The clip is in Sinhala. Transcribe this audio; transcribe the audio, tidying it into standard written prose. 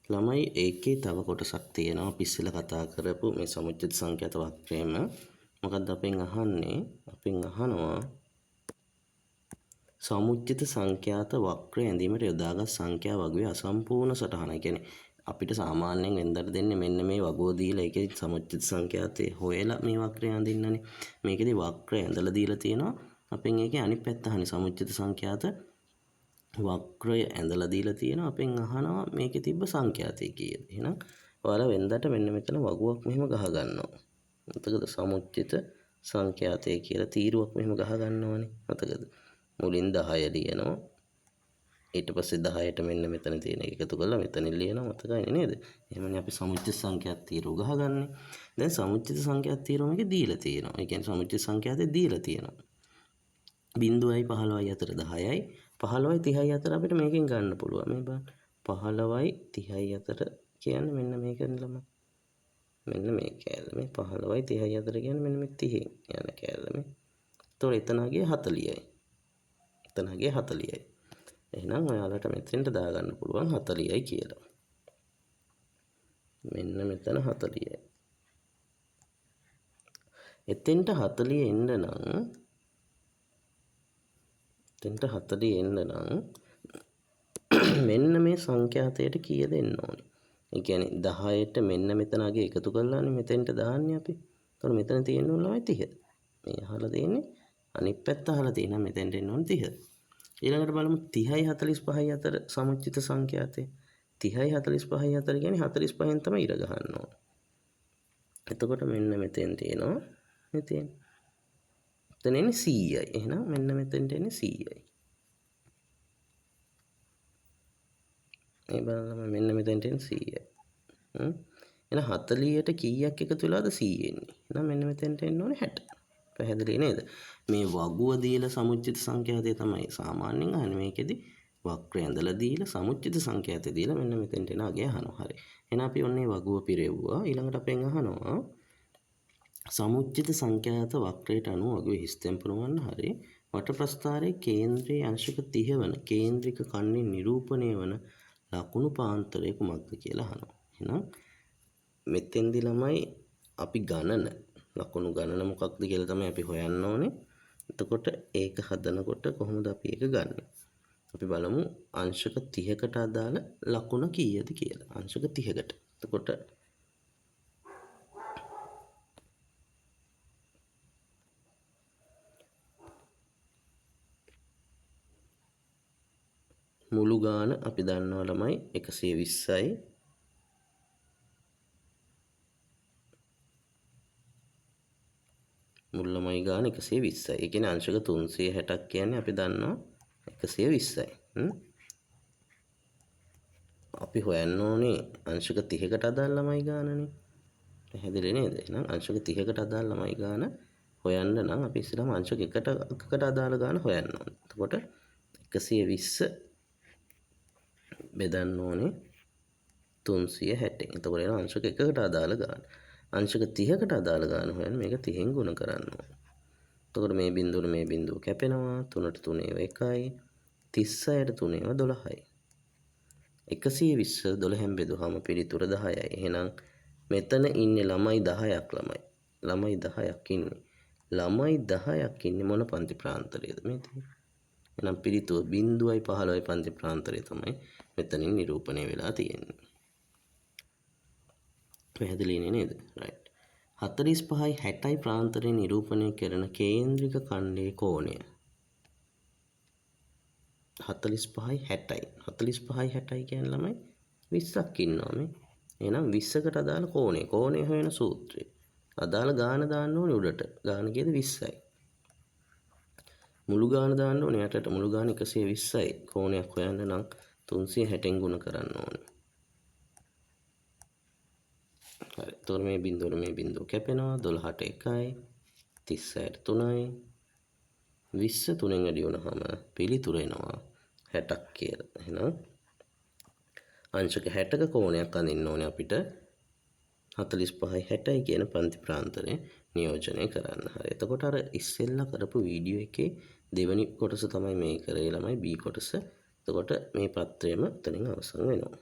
ළමයි ඒකේ තව කොටසක් තියෙනවා අපි ඉස්සෙල්ලා කතා කරපු මේ සමුච්චිත සංඛ්‍යාත වක්‍රයම. මොකද්ද අපෙන් අහන්නේ? අපෙන් අහනවා සමුච්චිත සංඛ්‍යාත වක්‍රය ඇඳීමට යොදාගත් සංඛ්‍යා වගුවේ අසම්පූර්ණ සටහන. ඒ කියන්නේ අපිට සාමාන්‍යයෙන් වෙනදට දෙන්නේ මෙන්න මේ වගුව දීලා ඒකේ සමුච්චිත සංඛ්‍යාතේ හොයලා මේ වක්‍රය අඳින්නනේ. මේකෙදි වක්‍රය ඇඳලා දීලා තියෙනවා. අපෙන් ඒකේ අනිත් පැත්ත අහන්නේ සමුච්චිත සංඛ්‍යාත වක්‍රය ඇඳලා දීලා තියෙනවා. අපෙන් අහනවා මේකේ තිබ්බ සංඛ්‍යාතය කීයද? එහෙනම් ඔයාලා වෙනදට මෙන්න මෙතන වගුවක් මෙහෙම ගහ ගන්නවා. මතකද? සමුච්චිත සංඛ්‍යාතය කියලා තීරුවක් මෙහෙම ගහ ගන්නවනේ. මතකද? මුලින් 10 ලියනවා. ඊට පස්සේ 10ට මෙන්න මෙතන තියෙන එක එකතු කරලා මෙතනින් ලියනවා. මතකයිනේ නේද? එහෙමනේ අපි සමුච්චිත සංඛ්‍යාත තීරුව ගහගන්නේ. දැන් සමුච්චිත සංඛ්‍යාත තීරුව මේකේ දීලා තියෙනවා. ඒ කියන්නේ සමුච්චිත සංඛ්‍යාතේ දීලා තියෙනවා. බිංදුවයි 15යි අතර 10යි 15යි 30යි අතර අපිට මේකෙන් ගන්න පුළුවන්. මේ බලන්න 15යි 30යි අතර කියන්නේ මෙන්න මේකනේ ළමයි. මෙන්න මේ කෑල්ල. මේ 15යි 30යි අතර කියන්නේ මෙන්න මේ 30න් යන කෑල්ල මේ. එතකොට එතනගේ 40යි. එතනගේ 40යි. එහෙනම් ඔයාලට මෙතෙන්ට දාගන්න පුළුවන් 40යි කියලා. මෙන්න මෙතන 40යි. එතෙන්ට 40 එන්න නම් එතෙන්ට 40 එන්න නම් මෙන්න මේ සංඛ්‍යාතයට කීයද එන්න ඕනේ? ඒ කියන්නේ 10ට මෙන්න මෙතන අගේ එකතු කරලානේ මෙතෙන්ට දාන්නේ අපි. එතකොට මෙතන තියෙන්න ඕන ළමයි 30. මේ අහලා තියෙන්නේ අනිත් පැත්ත අහලා තියෙනවා මෙතෙන්ට එන්න ඕන 30. ඊළඟට බලමු 30යි 45යි අතර සමුච්චිත සංඛ්‍යාතය. 30යි 45යි අතර කියන්නේ 45න් තමයි ඉර ගහන්න ඕන. එතකොට මෙන්න මෙතෙන් තියෙනවා මෙතෙන්. එතන එන්නේ 100යි. එහෙනම් මෙන්න මෙතෙන්ට එන්නේ 100යි. මේ බලන්න මෙන්න මෙතෙන්ට එන්නේ 100යි. එහෙනම් 40ට කීයක් එකතු වෙලාද 100 එන්නේ? එහෙනම් මෙන්න මෙතෙන්ට එන්න ඕනේ 60. පැහැදිලි නේද? මේ වගුව දීලා සමුච්චිත සංඛ්‍යාතය තමයි සාමාන්‍යයෙන් අහන්නේ. මේකෙදි වක්‍රය ඇඳලා දීලා සමුච්චිත සංඛ්‍යාතය දීලා මෙන්න මෙතෙන්ට එන අගය අහනවා. හරි. එහෙනම් අපි ඔන්නේ වගුව පිරෙව්වා. ඊළඟට අපෙන් අහනවා සමුච්චිත සංඛ්‍යාත වක්‍රයට අනුව වගුවේ හිස් තැන් පුරවන්න. හරි. වට ප්‍රස්ථාරයේ කේන්ද්‍රයේ අංශක 30 වන කේන්ද්‍රික කන්නේ නිරූපණය වන ලකුණු පාන්තරය කුමක්ද කියලා අහනවා. එහෙනම් මෙතෙන්දි ළමයි අපි ගණන ලකුණු ගණන මොකක්ද කියලා තමයි අපි හොයන්න ඕනේ. එතකොට ඒක හදනකොට කොහොමද අපි ඒක ගන්නෙ? අපි බලමු අංශක 30කට අදාළ ලකුණ කීයද කියලා. අංශක 30කට. එතකොට මුළු ගාන අපි දන්නවා ළමයි 120යි. මුල් ළමයි ගාන 120යි. ඒ කියන්නේ අංශක 360ක් කියන්නේ අපි දන්නවා 120යි. අපි හොයන්න ඕනේ අංශක 30කට අදාළ ළමයි ගානනේ. පැහැදිලි නේද? එහෙනම් අංශක 30කට අදාළ ළමයි ගාන හොයන්න නම් අපි ඉස්සෙල්ලාම අංශක එකකට අදාළ ගාන හොයන්න ඕනේ. එතකොට 120 බෙදන්න ඕනේ 360න්. එතකොට එනවා අංශක එකකට අදාළ ගාන. අංශක 30කට අදාළ ගාන හොයන්න මේක 30න් ගුණ කරන්න ඕනේ. එතකොට මේ බිංදුවට මේ බිංදුව කැපෙනවා. තුනට තුනේව එකයි. තිස්සයට තුනේව 12යි. 120 12න් බෙදුවාම පිළිතුර 10යි. එහෙනම් මෙතන ඉන්නේ ළමයි 10ක් ළමයි. ළමයි 10ක් ඉන්නේ. ළමයි 10ක් ඉන්නේ මොන පන්ති ප්‍රාන්තරයේද මේ තියෙන්නේ? එහෙනම් පිළිතුර බිංදුවයි පහළොවයි පන්ති ප්‍රාන්තරය තමයි මෙතනින් නිරූපණය වෙලා තියෙන්නේ. පැහැදිලිනේ නේද? රයිට්. 45යි 60යි ප්‍රාන්තරය නිරූපණය කරන කේන්ද්‍රික ඛණ්ඩයේ කෝණය. 45යි 60යි. 45යි 60යි කියන්නේ ළමයි 20ක් ඉන්නවා මේ. එහෙනම් 20කට අදාළ කෝණය. කෝණය හොයන සූත්‍රය. අදාළ ගාන දාන්න ඕනේ උඩට. ගාන කීයද? 20යි. මුළු ගාන දාන්න ඕනේ යටට. මුළු ගාන 120යි. කෝණයක් හොයන්න නම් 360න් ගුණ කරන්න ඕනේ. හරි. එතකොට මේ බිංදුවට මේ බිංදුව කැපෙනවා. 12ට 1යි. 36ට 3යි. 20 තුනෙන් වැඩි වුණාම පිළිතුර එනවා 60ක් කියලා. එහෙනම් අංශක 60ක කෝණයක් අඳින්න ඕනේ අපිට 45යි 60යි කියන පන්ති ප්‍රාන්තරය නියෝජනය කරන්න. හරි. එතකොට අර ඉස්සෙල්ලා කරපු වීඩියෝ එකේ දෙවෙනි කොටස තමයි මේ කරේ ළමයි, B කොටස. එතකොට මේ පත්‍රයම එතනින් අවසන් වෙනවා.